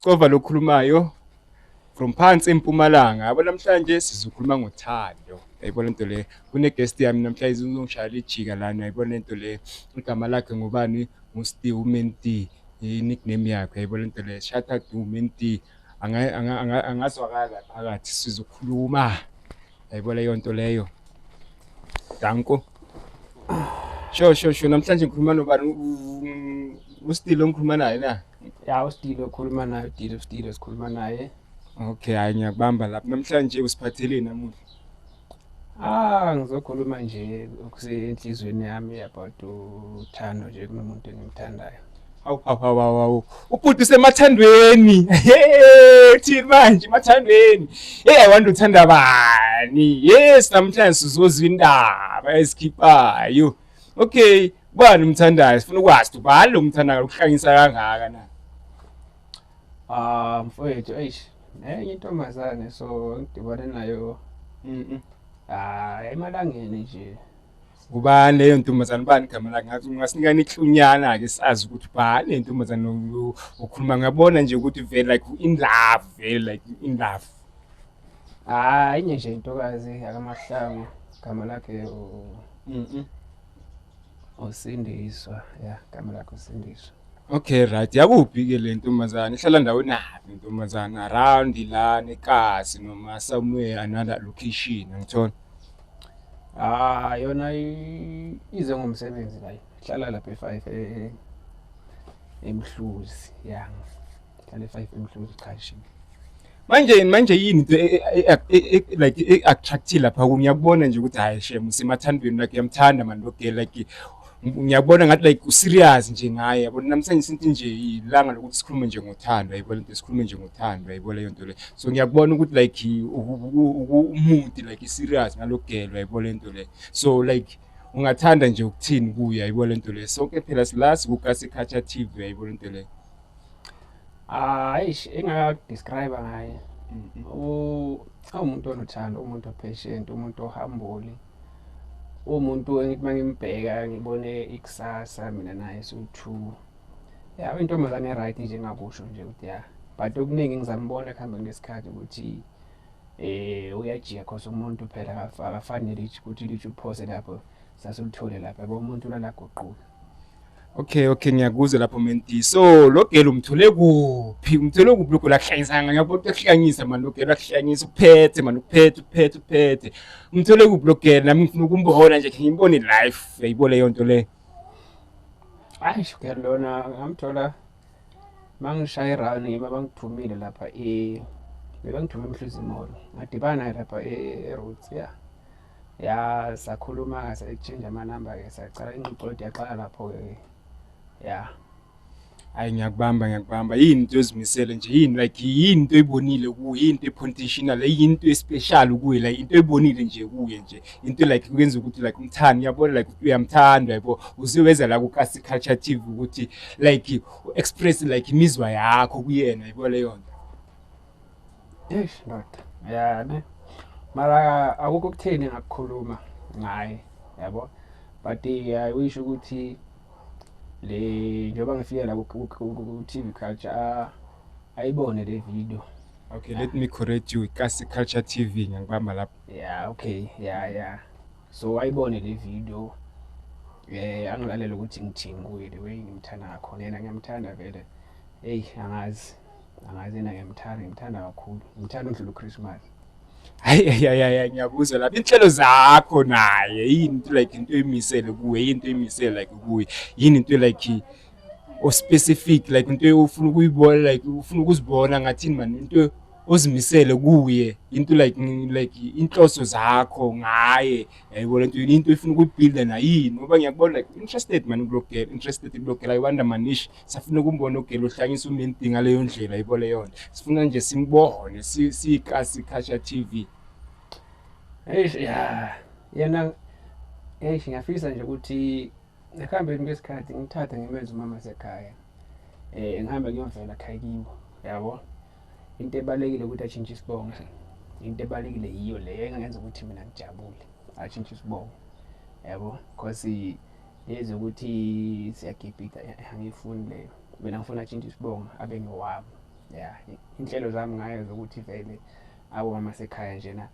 Cova lokhulumayo from phansi eMpumalanga. Yabo, namhlanje sizokhuluma ngothando. Yayibona into le. Kune guest yami namhlanje uzongishayela ijika lana. Yayibona into le. Igama lakhe ngubani? NguSteve uMenti. I-nickname yakhe. Yayibona into le. Shout out to Menti. Angazwakala phakathi sizokhuluma. Yayibona leyo nto leyo. Danko. Sho namhlanje ngikhuluma nobani? USteve ngikhuluma naye na? Ya, uStilo okhuluma naye, uDilo, uStilo sikhuluma naye. Okay, hayi, ngiyakubamba lapho. Namhlanje usiphatheleni namuhla? Ah, ngizokhuluma nje okusenhlizweni yami about uthando nje kunomuntu engimthandayo. Hawu hawu hawu hawu hawu. Ubhuti usemathandweni. Hey, thini manje emathandweni? Hey, I wonder uthanda bani? Yes, namhlanje sizozwa indaba ezikhiphayo. Okay, ubani umthandayo? Sifuna ukwazi ubani lo mthandayo ukuhlanyisa kangaka na? Ah, mfowethu, eish, nenye intombazane so ngidibane nayo ah emalangeni nje. Ubani leyo ntombazane, ubani igama lakhe? Ngathi ungasinika i-clue-nyana ke sazi ukuthi ubani le ntombazane ukhuluma. Ngiyabona nje ukuthi vele like in love, vele like in love. Ah, inye nje intokazi yakaMahlangu, igama lakhe uSindiswa. Ya, igama lakhe uSindiswa. Okay, right. Yakuphi ke le ntombazane? Ihlala ndaweni yaphi ntombazane? Around la nekasi noma somewhere another location, ngithola. Ah, yona ize ngomsebenzi la. Ihlala lapha e5 eMhluzi, ya. Ihlala e5 eMhluzi chashini. Manje yini into like e-attractive lapha ku? Ngiyakubona nje ukuthi hayi shem, usemathandweni, like uyamthanda man lo girl, like ngiyakubona ngathi like userious nje ngaye, yabona. Namhlanje sinti nje ilanga lokuthi sikhulume nje ngothando, yayibona into, sikhulume nje ngothando, yayibona leyo nto le. So ngiyakubona ukuthi like umuntu like serious ngalo girl, yayibona lento le. So like ungathanda nje ukuthini kuye, yayibona lento le? Sonke phela sila sikuKasi Culture TV, yayibona into le. Ah, eish, engakudescribe ngaye. Umuntu onothando, umuntu opatient, umuntu ohumble. Umuntu engithi mangimbheka ngibone ikusasa mina naye so2. Ya, intombazane right nje engakusho nje ukuthi ya. But okuningi ngizambona ekuhambeni kwesikhathi ukuthi uyajika, cause umuntu phela akafanele ukuthi litshe uphose lapho sasulithole lapha, yabo, umuntu ulala guquka. Okay, ngiyakuzwa lapho, Menti. So lo girl umthole kuphi? Umthole kuphi lo girl akuhlanyisanga? Ngiyabona ukuthi akuhlanyisa man lo girl, akuhlanyisa, uphethe man, uphethe uphethe uphethe. Umthole kuphi lo girl? Nami ngifuna ukumbona nje, ngimbone live. Uyayibona leyo nto le. Hayi, girl lona ngamthola mangishaya iround, ngiba bangithumile lapha bebangithume eMhluzi Mall, ngadibana naye lapha e-Roots, ya ya, sakhuluma, sa-exchange amanamba ke, sacala ingxoxo yethu, yaqala lapho ke, ya. Hayi, ngiyakubamba, ngiyakubamba. Yini into ozimisele nje? Yini like yini into oyibonile kuye? Yini into epotential? Yini into especial kuye? Like into oyibonile nje kuye nje. Into like kuyenza ukuthi like umthanda, ngiyabona like uyamthanda, yabo. Uziweza la ku Kasi Culture TV ukuthi like express like imizwa yakho kuyena, yabo leyo nto. Eish ndoda, ya ne, mara akukho kutheni ngakukhuluma ngaye, yabo, but I wish ukuthi le njengoba ngifike la ku TV Culture ayibone le video. Okay, let me correct you. Kasi Culture TV, ngiyakubamba lapho. Yeah, okay, yeah. So ayibone le video. Angilalela ukuthi ngithini kuye, the way ngimthanda ngakhona. Yena ngiyamthanda vele. Hey, angazi. Angazi, yena ngiyamthanda, ngimthanda kakhulu. Ngimthanda undlula uChristmas. Hayi hayi hayi, ngiyakuzwa lapho. Inhlelo zakho naye yini into like into emisele kuwe, yini into emisele like kuye? Yini into like o specific like into ofuna ukuyibona, like ufuna ukuzibona ngathini man, into ozimisele kuye, into like inhloso zakho ngaye, yayibona into ifuna ukuyibuilda nayini? Ngoba ngiyakubona like interested man kulo girl, interested kulo girl. I wonder man, ish, safuna ukumbona ugirl ohlanyisa uMenti ngaleyo ndlela, yayibona leyo nto. Sifuna nje simbone siyiKasi Culture TV. Eish, ya. Yena, eish, ngiyafisa nje ukuthi ekuhambeni kwesikhathi ngithathe ngimenze umama sekhaya. Ngihambe ngiyovela ekhaya kibo, yabo. Into ebalekile ukuthi atshintshe isibongo. Into ebalekile yiyo leyo engenza ukuthi mina ngijabule. Atshintshe isibongo. Yabo, because lezi ukuthi siyagibhida, angiyifuni leyo. Mina ngifuna atshintshe isibongo abe ngowami. Ya, inhlelo zami ngayo zokuthi vele abo sekhaya njena,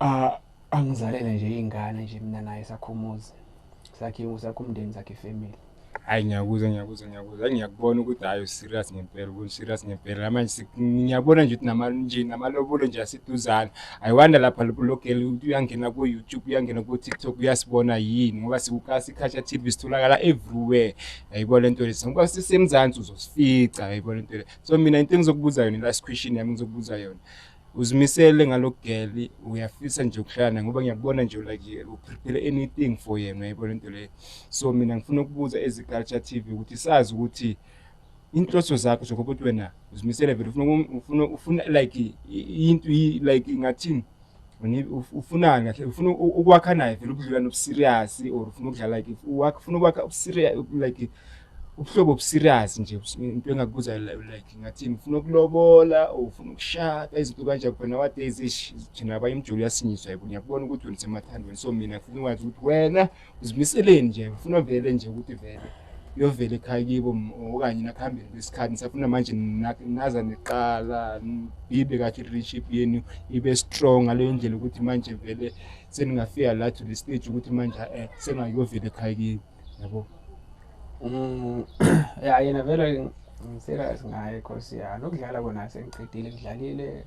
ah, angizalele nje iy'ngane nje, mina naye sakhe umuzi, sakhe, sakhe umndeni, sakhe ifamily. Hayi, ngiyakuzwa, ngiyakuzwa, ngiyakuzwa. Hayi, ngiyakubona ukuthi hayi, userious ngempela, userious ngempela. Manje ngiyabona nje ukuthi nama nje namalobolo nje aseduzane. I wonder lapha lo girl uyangena ku-YouTube, uyangena ku-TikTok, uyasibona yini, ngoba sikuKasi Culture TV, sitholakala everywhere. Yayibona lento le, ngoba sisemzansi uzosifica, yayibona lento le. So mina into engizokubuza yona, last question yami engizokubuza yona, uzimisele ngalo girl, uyafisa nje ukuhlala naye, ngoba ngiyakubona nje like uprepare anything for yena, uyayibona into leyo. So mina ngifuna ukubuza ezi-Culture TV ukuthi sazi ukuthi inhloso zakho zokuthi wena uzimisele vele, ufuna like into like ngathini, ufunani kahle, ufuna ukwakha naye vele ubudlelwane obuserious, or ufuna ukudlala, like ufuna ukwakha ubuserious, like ubuhlobo obuserious nje? Into engakubuza, like ngathini, ufuna ukulobola or ufuna ukushada, izinto kanjalo? Phela nowadays, eish, thina abanye umjolo uyasinyiswa, yabo, ngiyakubona ukuthi wena usemathandweni. So mina ngifuna ukwazi ukuthi wena uzimiseleni nje, ufuna vele nje ukuthi vele uyovela ekhaya kibo, okanye nakuhambeni kwesikhathi nisafuna manje naza niqala ibe kahle i-relationship yenu, ibe strong ngaleyo ndlela ukuthi manje vele seningafika la to the stage ukuthi manje sengayovela ekhaya kibo, yabo? Ya, yena vele ngiserious ngaye, 'cause ya, lokudlala kona sengicedile, ngidlalile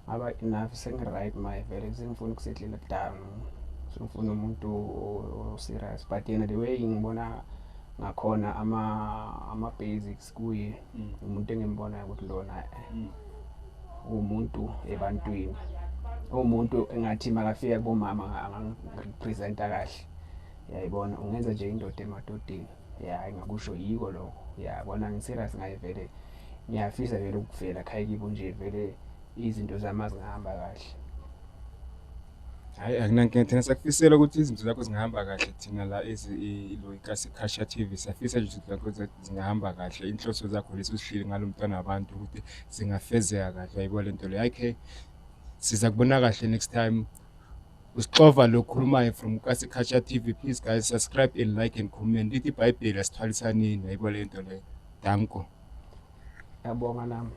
ngaba enough, sengi-right maye vele sengifuna ukusettle down, sengifuna umuntu o-serious. But yena, the way ngibona ngakhona ama-basics kuye, umuntu engimbonayo ukuthi lona umuntu ebantwini, umuntu engathi makafika kubomama angangirepresenta kahle, yayibona, ungenza nje indoda emadodeni. Ya, engakusho yiko lokho. Ya, bona ngiserious ngaye vele, ngiyafisa vele ukuvela khaya kibo nje, vele izinto zami azingahamba kahle. Hhayi, akunankinga, thina siyakufisela ukuthi izinto zakho zingahamba kahle. Thina la ilo iKasi Culture TV siyafisa nje izinto zakho zingahamba kahle, inhloso zakho lezi ozihleli ngalo mntwana wabantu ukuthi zingafezeka kahle, uyayibona lento leyo. Okay, siza kubona kahle next time. Usixova lo okhulumayo from Kasi Culture TV. Please guys, subscribe and like and comment. Lithi iBhayibheli asithwalisaneni, uyayibona lento leyo. Danko. Ngiyabonga nami.